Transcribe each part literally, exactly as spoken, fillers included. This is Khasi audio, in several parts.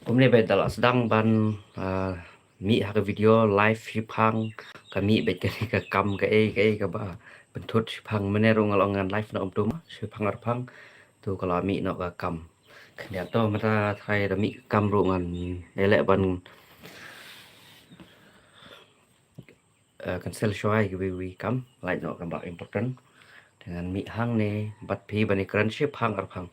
Kumne bad da la sdang ban, ah, mih ha ka video live shiphang, ka mih bad kane ka kam kaei kaei kaba pynthut shiphang. Mynne ruh nga la ong ngan live noh kumtu ma shiphang arphang. To ka la mih noh ka kam. Khyndiat to mynta trai da mih ka kam ruh ngan ïaleh ban eh, cancel shuwa ïa kiwei kiwei ki kam, lait noh kam ba important. Te ngan mih hangne bad phi ban ïakren shiphang arphang.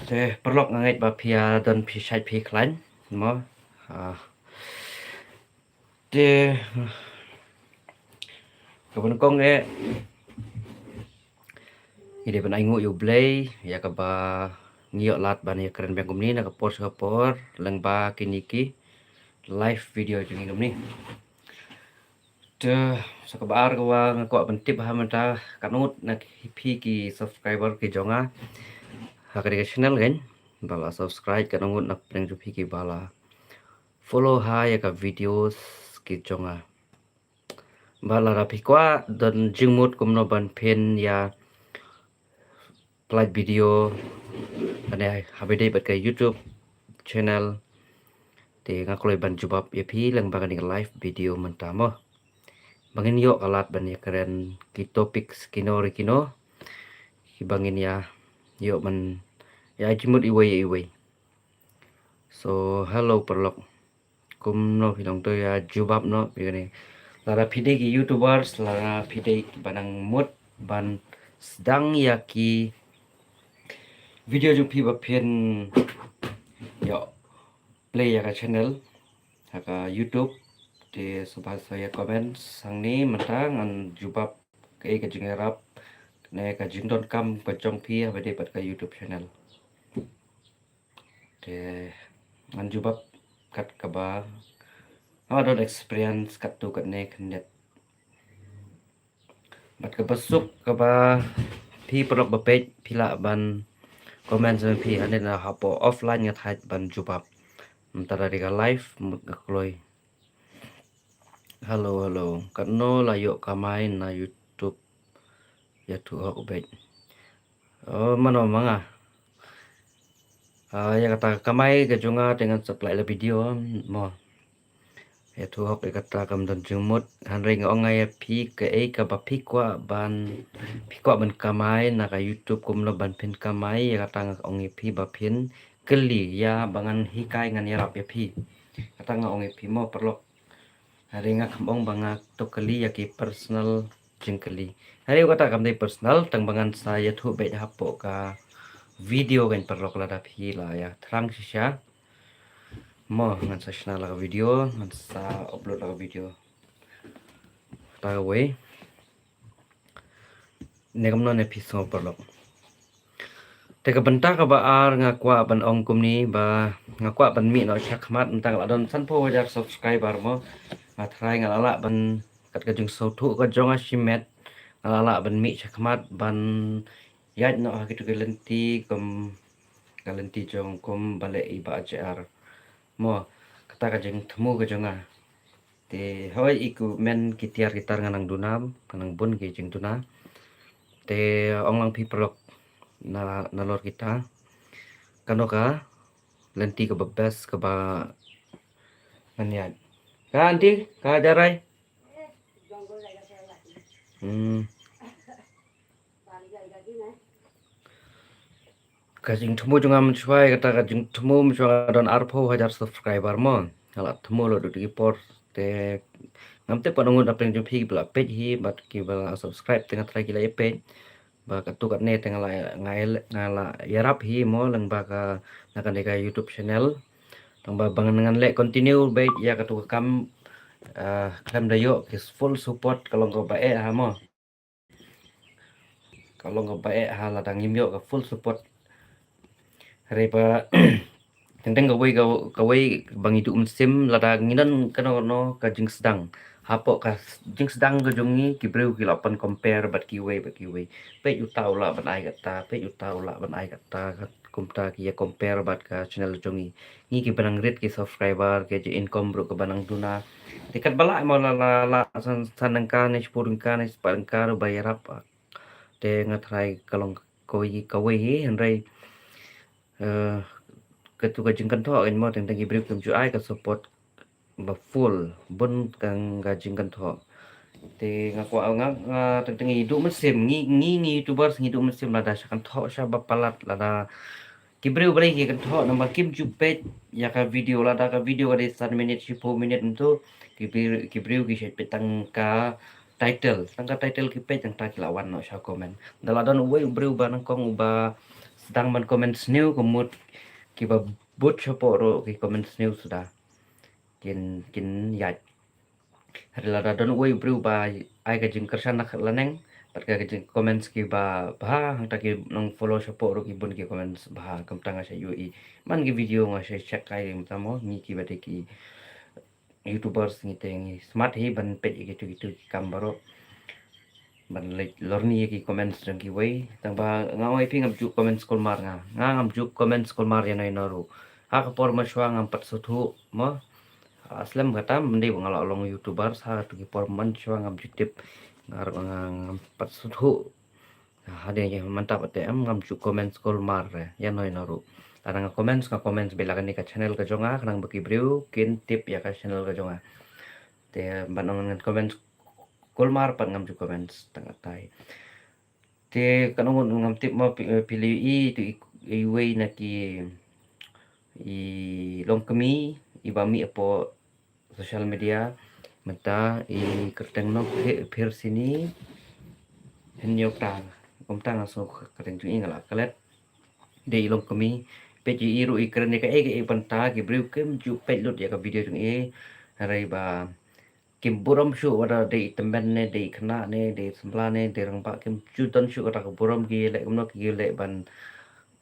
Te paralok, nga ngeit ba phi ïa don, phi shait phi khlaiñ mo. Ah, te kaba nyngkong eh ngi dei ban ainguh ïa U Blei ïa kaba ngi ïoh lad ban ïakren biang kumne na ka por sha ka por lyngba kine ki live video jong ngi kumne. Te sa kaba ar kaba nga kwah ban tip ha mynta, katno ngut na ki, phi ki subscriber ki jong nga ha kane ka channel kan, ba la subscribe, katno ngut na pdeng jong phi kiba la follow ha ïa ka videos ki jong nga. Ba lada phi kwah don jingmut kumno ban pynïa pynlait video kane haba ïadei bad ka YouTube channel, te nga kloi ban jubab ïa phi lyngba kane ka live video mynta mo. Ba ngin ïoh ka lad ban ïakren ki topics kino re kino kiba ngin ïa ïoh ban ïa ai jingmut iwei ïa iwei. So hello paralok, kumno phi long? To ïa jubab noh phi kane. Lada phi dei ki YouTubers, lada phi dei kiba nang mut ban sdang ïa ki video jong phi ba phin ïoh play ïa ka channel ha ka YouTube, te sngewbha sa ïa comment hangne mynta, ngan jubab kaei ka jingïarap ne ka jingdonkam ka jong phi haba ïadei bad ka YouTube channel. Te ngan jubab kat kaba nga don experience katto katne khyndiat. Bad kaba suk kaba phi paralok ba peit phi lah ban comment sa phi, hangne na hapoh offline nga thait ban jubab. Mynta da dei ka live mut nga kloi. Hello, hello. Katno la ïoh kamai na YouTube? Ïathuh hok beit. Oh, mano ma nga? Ah, ïa kata ka kamai ka jong nga te ngan sa pynlait la video mo. Ïathuh hok ïa kata kam don jingmut, hynrei nga ong nga ïa phi kaei kaba phi kwah ban, phi kwah ban kamai na ka YouTube, kumno ban phin kamai, ïa kata nga ong ïa phi ba phin kylli ïa ba ngan hikai, ngan ïarap ïa phi. Kata nga ong ïa phi mo paralok. Hynrei nga kam ong ba nga to kylli ïa ki personal jingkylli. Hynrei kata kam dei personal, tang ba ngan sa ïathuh beit hapoh ka video kan paralok, lada phi la ïa thrang shisha. Mo, ngan sa shna la ka video, ngan sa upload la ka video. Ta kawei. Ne kumno ne phi sngew paralok? Te ka bynta kaba ar nga kwah ban ong kumne ba nga kwah ban mih noh shakhmat, mynta nga la don sanphew hajar subscriber mo. Nga tharai nga la lah ban, kat ka jingsngewthuh ka jong nga shimet, nga la lah ban mih shakhmat ban ïaid noh ha kitu ki lynti kum ka lynti jong kum ba leh i Bah J R. Mo, kata ka jingthmu ka jong nga. Te hoi i ku men ki tiar ki tar nga nang duna, nga nang bun ki jingduna. Te ong lang phi paralok na, nalor kita. Kano ka lynti kaba best kaba ngan ïaid? Ka aunty, ka Jarai? Hmm. Ka jingthmu jong nga mynshuwa, kata ka jingthmu mynshuwa nga don arphew hajar subscriber mo. Nga la thmu la dut ki por te ngam tip pat ngut na pdeng jong phi kiba la peit hi bad kiba la subscribe, te nga tharai ki la ïa peit. Ba katto katne te nga la, nga la, nga la ïarap hi mo lyngba ka, na kane ka YouTube channel. Tang ba, ba ngan leh continue beit ïa katto ka kam, ah, khlem da ïoh ki full support ka long kaba eh ha mo. Ka long kaba eh ha lada ngim ïoh ka full support. Hynrei ba teng teng kawei ka, kawei ba ngi duh mynsiem, lada ngi don kano kano ka jingsdang, hapoh ka s-, jingsdang ka jong ngi, ki briew ki la pyn compare bad kiwei bad kiwei. Peit uta u lah ban ai kata, peit uta u lah ban ai kata, ka, kumta ki ïa compare bad ka channel jong ngi. Ngi kiba nang rit ki subscriber, ki jingïakob ruh kaba nang duna. Te katba lah mo la, la, la san, san tyngka ne shiphew tyngka ne spah tyngka ruh ba ïarap. Te nga tharai ka long kawei, kawei hi, hynrei, eh, katu ka jingkynthoh kan mo, teng teng ki briew kim ju ai ka support ba full bun ka, ka jingkynthoh. Te nga kwah nga, nga teng teng i duh mynsiem ngi, ngi, ngi YouTubers ngi duh mynsiem lada sha kynthoh sha ba palat, lada ki briew balei ki kynthoh namar kim ju peit ïa ka video, lada ka video ka dei san minit shiphew minit mynta ki briew, ki briew ki shait peit tang ka title, tang ka title ki peit, tang ta ki la wan noh sha comment. Da la don uwei u briew ba nyngkong uba sdang ban comment sniew, ka mut kiba bud shapoh ruh ki comment sniew suda kin, kin ïaid. Hynrei lada don uwei u briew ba ai ka jingkyrshan na khat la neng bad ka jing comments kiba bha, hangta ki nong follow shapoh ruh ki bun ki comments bha. Kumta nga shait ïohi man ki video nga shait check kai mynta mo, ngi kiba dei ki YouTubers ngi te ngi smat hi ban peit ïa kitu kitu ki kam baroh, ban leit lorni ïa ki comments jong kiwei. Tang ba nga ong ïa phi ngam ju comments kulmar nga, nga ngam ju comments kulmar ïa no ïa no ruh. Ha ka por mynshuwa ngam pat sngewthuh mo. Ha slem kata mynta ba nga la long YouTubers, ha katu ki por mynshuwa ngam ju tip, nga ruh nga ngam pat sngewthuh. Hadien ïa mynta pat te em ngam ju comments kulmar re ïa no ïa no ruh. Lada nga comments, nga comments beit la kane ka channel ka jong nga khnang ba ki briew kin tip ïa ka channel ka jong nga. Te ban ong ngan comments kulmar pat ngam ju comments tang katai. Te kan ong ngam tip mo phi, phi la ïohi tu i, iwei na ki, i longkmie iba mih hapoh social media mynta i kyrteng no phi, Phirsini Hynñiewtrang. Kumta nga sngew kyrteng jong i nga la klet. Dei i longkmie, peit ïa i ruh i kren ïa kaei kaei bynta, ki briew kim ju peit lut ïa ka video jong i. Hynrei ba kim burom shuh wada dei i tymmen ne, dei i khynnah ne, dei i samla ne, dei i rangbah, kim ju don shuh kata ka burom, ki leh kumno ki leh ban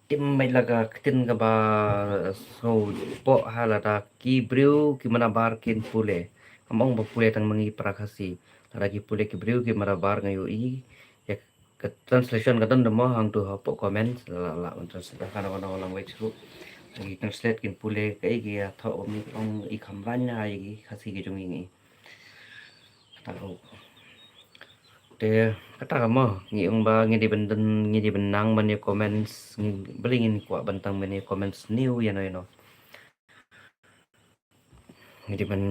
tim beit la ka ktien kaba sngewpoh ha lada ki briew ki manabar kin pule. Ngam ong ba pule tang ma ngi para Khasi. Lada ki pule ki briew ki manabar nga ïohi ïa ka translation ka don dei mo hangtu hapoh comment, la, la, la ban translate ha kano kano ka language ruh. Ki translate kin pule kaei ki ïathoh, ong i Khamran ha ïa ki Khasi ki jong ngi. Kata ruh. Te kata ka mo, ngi ong ba ngi dei ban don, ngi dei ban nang ban ïa comments, ngi, balei ngin kwah ban tang ban ïa comments sniew ïa no ïa no. Ngi dei ban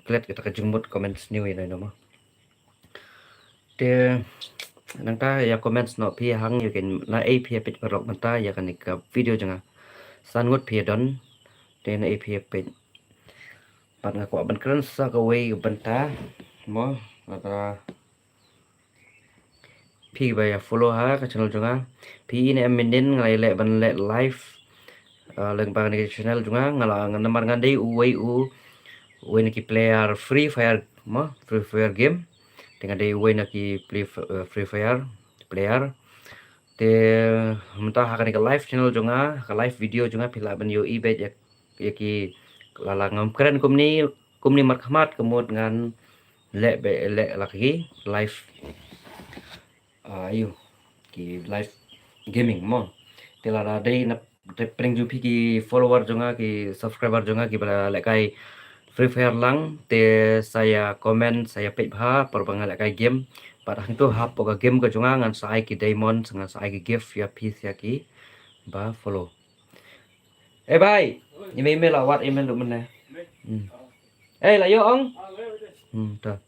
klet kata ka jingmut comments sniew ïa no ïa no mo. Te nangta ïa comments noh phi hang ïa kin, naei phi ïa peit paralok mynta ïa kane ka video jong nga. San ngut phi ïa don. Te naei phi ïa peit. Bad nga kwah ban kren sa kawei ka bynta mo, lada phi ba ïa follow ha ka channel jong nga, phi i ne em mynnin nga la ïaleh ban leh live, ah, lyngba kane ka channel jong nga, nga la, nga namar nga dei uwei u, uwei na ki player Free Fire mo, Free Fire game. Te nga dei uwei na ki play, eh, Free Fire player. Te mynta ha kane ka live channel jong nga, ka live video jong nga phi lah ban ïohi beit ïa, ïa ki, la la ngam kren kumne, kumne markhmat ka mut ngan leh beit, leh la ki live, ah, ïa ki live gaming mo. Te lada dei na, te pyrshang jong phi ki follower jong nga, ki subscriber jong nga kiba la lehkai Free Fire lang, te sa ïa comment, sa ïa peit bha por ba nga lehkai game. Bad hangtu hapoh ka game ka jong nga ngan sa ai ki diamond, ngan sa ai ki gift ïa phi sa ïa kiba follow. Eh bai, email, email awat email tu mynne. Hmm. Eh la ïoh ong. Hmm, ta.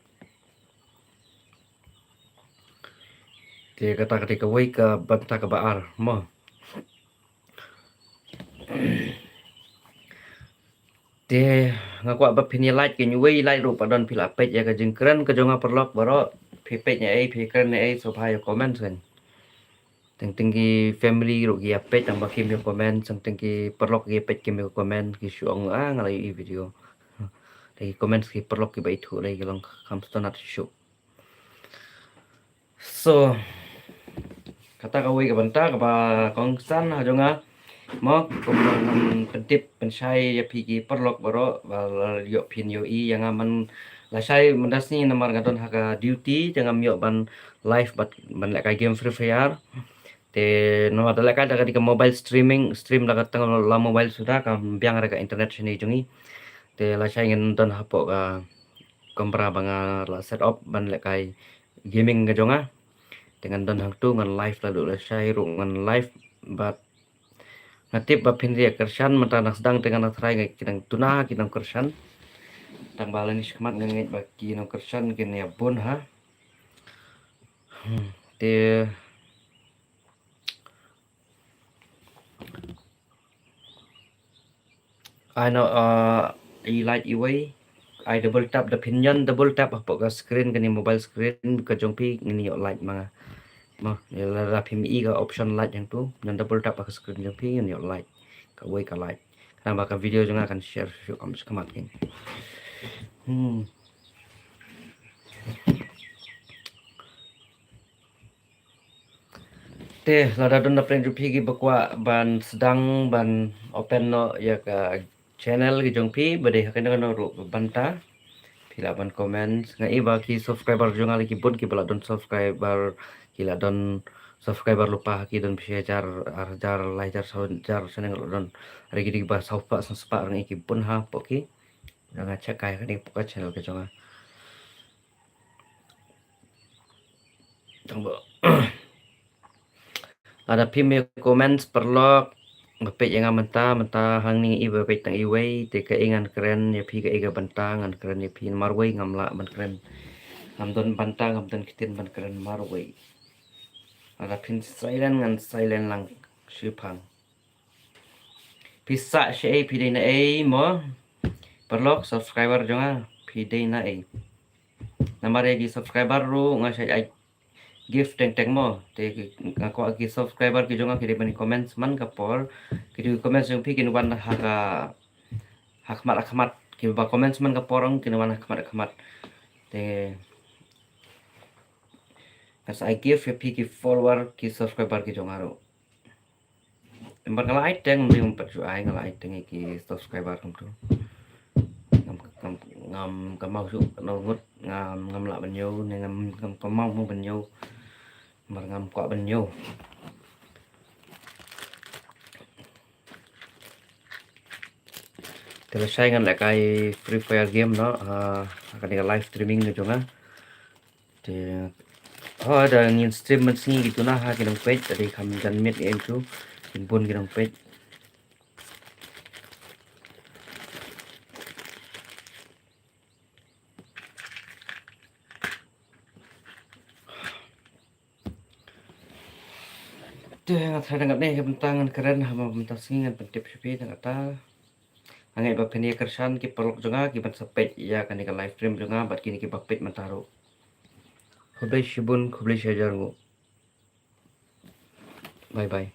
Te kata kata kawei ka bynta kaba ar mo. Te nga kwah ba phin ïa like, kine wei like ruh pat don phi la peit ïa ka jingkren ka jong nga paralok baroh. Phi peit ïa ei, phi kren ïa ei, sngewbha ïa comment kan. Teng teng ki family ruh ki ïa peit, tang ba kim ïa comment, teng teng ki paralok ki ïa peit kim ïa comment, ki shu ong ah nga la ïohi video. Te ki comment ki paralok kiba ithuh lei ki long kham sngewtynnat shuh. So kata kawei ka bynta kaba kongsan ha jong nga. Mo, kumba ngan pyntip pynshai ïa phi ki paralok baroh ba la ïoh phin ïohi ïa nga man lashai mynta sngi namar nga don ha ka duty te ngam ïoh ban live bad ban lehkai game Free Fire. Te namar da lehkai da ka mobile streaming, stream da ka tang la mobile suda, kam biang re ka internet shane jong ngi. Te lashai ngan don hapoh ka kamra ba nga la set up ban lehkai gaming ka jong nga. Te ngan don hangtu ngan live, la duh lashai ruh ngan live bad Nga tip ba phin ïa kyrshan, mynta nang sdang te nga nang try nga ki nang tuna ki nang kyrshan. Tang ba lani shakhmat nga ngeit ba ki nang kyrshan kin ïa bun ha. Hmm, te I know, uh, i light iwei. I double tap da phin ñion double tap hapoh ka screen kani mobile screen ka jong phi ngin ïoh light ma nga. Mo, ïa lada phim i ka option light hangtu, ñion double tap ha ka screen jong phi ngin ïoh light. Kawei ka light. Khnang ba ka video jong nga kan share shuh kam shakhmat keiñ. Hmm. Te lada don na pdeng jong phi kiba kwah ban sdang ban open noh ïa ka channel ki jong phi ba dei ha kano kano ruh ba bynta, phi lah ban comment. Nga i ba ki subscriber jong nga la ki bun kiba la don subscriber, ki la don subscriber lypa, ki don phi hajar, ar hajar, lai hajar, saw hajar, shane nga la don. Are ki dei kiba saw spah, san spah, nga i ki bun hapoh ki. Nga check kai kane hapoh ka channel ka jong nga. Tang ba lada phim ïa comments paralok ba peit ïa nga mynta, mynta hangne i ba peit tang iwei, te kaei ngan kren ïa phi, kaei ka bynta ngan kren ïa phi, marwei ngam lah ban kren. Ngam don bynta, ngam don ktien ban kren marwei. Lada phin silent ngan silent lang shiphang. Phi sah shaei, phi dei na ei mo? Paralok subscriber jong nga, phi dei na ei? Namar ïa ki subscriber ruh nga shait ai gift teng teng mo. Te ki, nga kwah ki subscriber ki jong nga ki dei ban comments man ka por. Ki dei comments jong phi kin wan ha ka, ha khmat ha khmat. Kiba comments man ka por ong kin wan ha khmat ha khmat. Te nga sa ai gift ïa phi ki follower, ki subscriber ki jong nga ruh. Namar nga la ai teng, ym pat shu ai, nga la ai teng ïa ki subscriber kumtu. Ngam, ngam, ngam kynmaw shuh katno ngut, ngam, ngam lah ban ñiew, ne ngam, ngam kynmaw mo ban ñiew. Namar ngam kwah ban ñiew. Te lashai ngan lehkai Free Fire game noh, ha, ha kane ka live streaming ka jong nga. Te, oh, da ngin stream mynsngi ki tuna ha ki nongpeit, da dei kham jan miet em tu, kin bun ki nongpeit. Te nga tharai da ngan ne ka bynta ngan kren, ha ma bynta sngi ngan pyntip sha phi da kata. Nga ngeit ba phin ïa kyrshan ki paralok jong nga kiban sa peit ïa kane ka live stream jong nga bad kine kiba peit mynta ruh. Khublei shibun, khublei shihajar nguh. Bye bye.